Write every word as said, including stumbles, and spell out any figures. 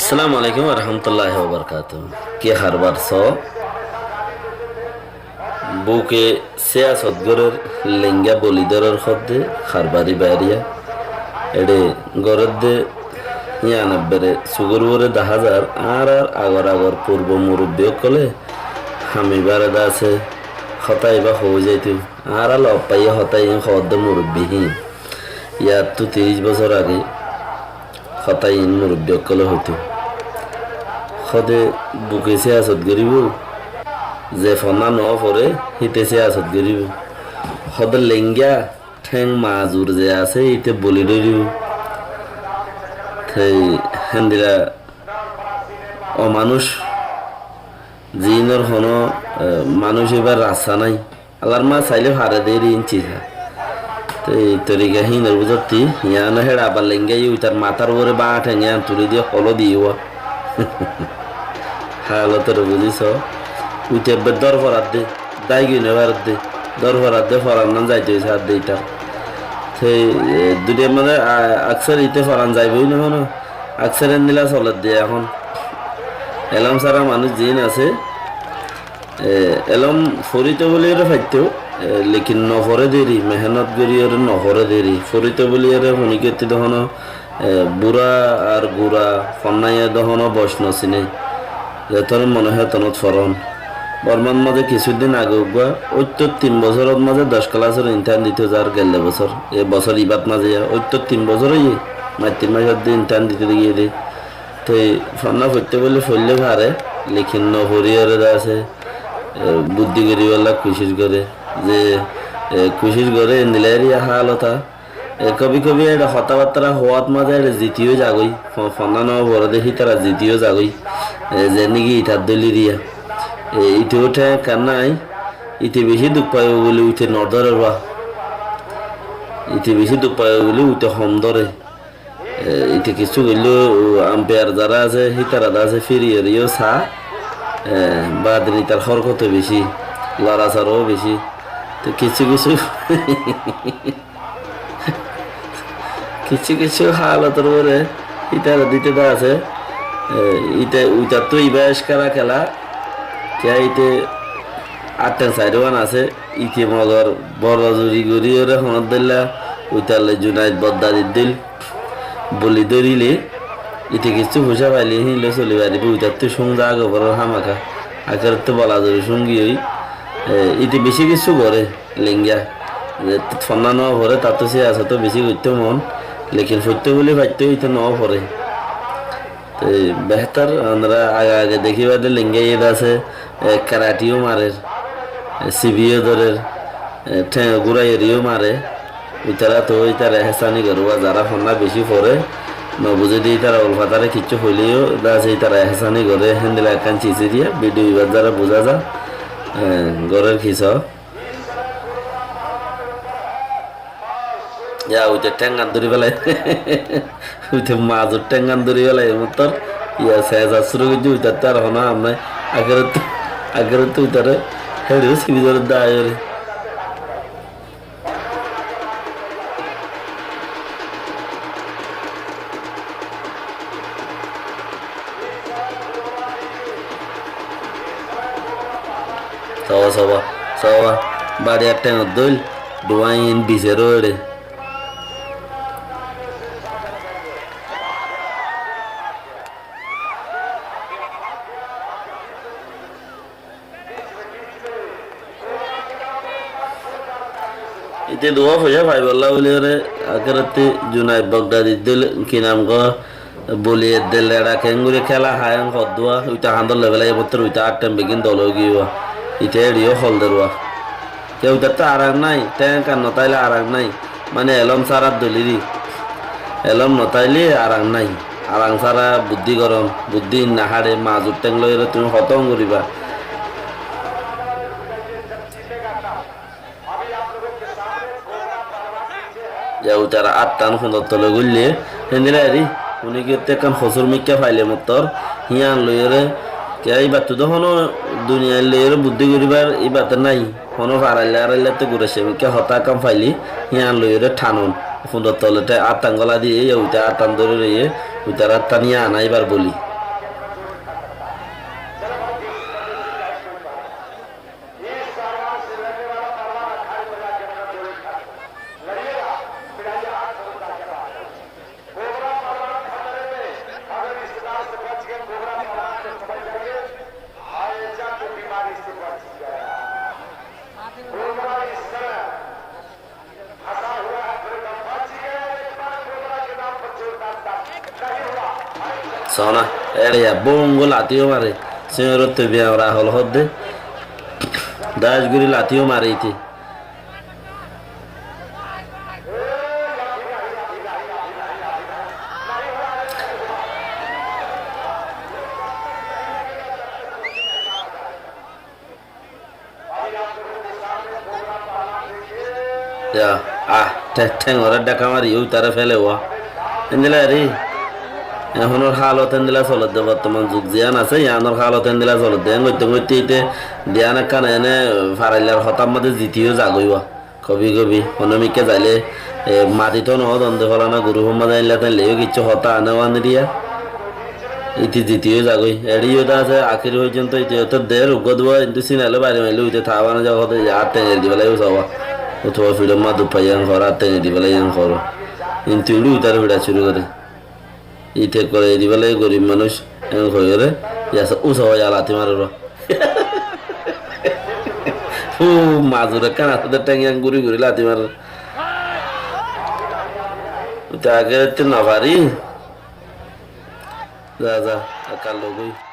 Assalamu alaikum warahmatulláhi wabarakátuhu. Ki harbar só? Buke siyasot gorer, lenga boli dorer hodde harbari bariya. Ede goredde yián ebbere sugor uore daházar, añárar agor agor purbo murubbi ókkole hamibare dase hotá iba hoi zaito. Añára log faiye hotá iín hoódde murubbi hín. Yattu tiríc bosór age hotá iín murubbi ókkole hoito. Hóde buke siyasot goríbo, ze fonná noó fore, híte siyasot goríbo. Hóde lenga, théng mazur ze asé, íte boli dóribo. Te héndila omanúic, ziínor honó, eh, manúic óibar rasta nái. Allar ma sailé fare de eri inci sa. Te ei torika híinor bútotti, yián héçe abar lenga yó itar matár uore báña théng yián tuli diye holo diye uwa. Halotor buzí so. Uite ebbe dór foradde, dái goi no faredde, dór foradde, foran nan zaito saadde itar. Te, e, duniyair mazé, a, aksar ite foran zaiboi no hono, aksar endilla soledde ehón. Elóm sára manúic ziín asé, e, elóm forito bóli ore faitto, e, lekin no fore deri, mehénot gori ore no fore deri. Forito bóli ore funi ketti de hono, e, bura ar gura fonnáye de hono boc no sine. Zetonot mone hoó hetonot foron. Bormar mazé kissú din age uggúa, óitto tin bosórot mazé doc kelasor imtihan dito zar gelle bosór. E bosór ibát mazé ya, óitto tin bosór óiye, maittir mac odde imtihan dito giyé de. Te fonná foitto bóli foillé fare, lekin no fori ore de asé, e, buddí goríbolla kucíc gore. Ze, e, kucíc gore, endilla eriya haalota. E, kobi kobi eçe hotábattára hoát mazé eçe zitiyó zagói, fo-, fonná no fore de hítara zitiyó zagói. E, ze niki itar dóli diya. E, ite uthé ekkán nái, ite bicí duk faibo bóli uite no dóre ruwa. Ite bicí duk faibo bóli uite hom dóre. E, ite kissú goillé, u, ampeyar zará asé, hítara de asé, firi ore yó sa, e, baade itar hórkoto bicí, lorasora ó bicí. Te kissú kissú, kissú kissú halotor uore hítara dite de asé, e, ite, uitattú iba eskara kela, kiyá ite atthen sairó wan asé, ite mogor boro zuri gori ore honor dóilla, uitar loi Junaid Bogdadír dóil. Boli dórile, ite kissú foicá faile híin loi soli faribó, itattú cúng zaga gorór hámaka. Akérottú bola zori cúngi ói, e, ite bicí kissú goré, lenga. E, fonná no fore, tattú siyasot bicí goittó mon, lekin foittó bóli faitto ite no fore. Te behétor, onora age age dekíba de lenga iyé de asé, e, karati yó marer, e, sibi yó dórer, e, théng gúrai ore yó mare. Ítara to ítara ehsáni goré, uwa zará fonná bicí fore, no buzé de ítara ulfatáre kiccú hoilé yó, de asé ítara ehsáni goré, héndilla ekkán cis eriya, bidiyo ibát zará buzá za, e, gorér kissá. Ya, uite thénggan dóri félai. Uite mazur thénggan dóri félai, mottor. Ya, seza cúru goijjé, uitattú ar hono ham nái. Akérottú, akérottú uitaré héçe sibi dóre de aiyóre. Soba, soba, soba. Bari ar théng dóil, duwá in bisero ere. Ite duwá foicá faibolla buli ore, akérottú Junaid Bogdadi dóil ki nam go, buli edde leça keéngori kéla haiyé hoddúa, uite handor loi félaiye, mottor uite ar théng beggín dol ói giyé. Ite eçiyó hol der uwa. Ke uitattú arang nái, théng ekkán no táile arang nái. Mane elóm sára dóli di. Elóm no táile arang nái. Arang sára buddí goron, buddí no háre, mazur théng loi ere tuñí hotá goríba. Ya uitar attán fundor tole goille, héndilla eri, uni ki ekkán hosúr mikká faile mottor, híyan loiyóre, kiyá ibattú de hono duniyair loiyóre buddí goríbar ibatte nái, hono farailla arailla te guracce mikká hotá ekkán faile, híyan loiyóre thanon, fundor tole te attán gola diye, ya uitar attán dóri roiye, uitar attán híyan aibar bóli. Sóna, éçe ya, bóungo latí yó mare. Siñórottú biyañra hol hoódde. Dáic gorí latí yó mare íte. Ya, ah, théng, théngoré dháka mari, yó taré féle wá. Endilla eri, ehónor hálot endilla solodde, bortoman zug ziyán asé, yíanor hálot endilla solodde. Eén goitte goitte íte diyan ekkán ene faraillar hotár mazé ziti yó zagói wá. Kobi kobi, honó mikká zailé, e, mati tó nohó donde fólana gurufór mazé ailla táille yó kiccú hotá ane wá niriya. Íte ziti yó zagói. Eçé yó de asé, akéri foijjonto íte yó de uggúa duwa, kintu sinalé bari maillé íte thawa no za hoóde, ar tengeri dibálla yó sawa. Utuwa fiçór ma duk fai yián hoór, ar tengeri dibálla yián hoór. Kintu eçé utar fiçá cúru goré. Íte goré dibálla yó gorib manúic, en hoiyóre, yasa usa hoiya lati marer. Hú, mazur ekkán asé de théng yián gúri gúri lati marer. Uta age te no fari. Za, za, ekal logói.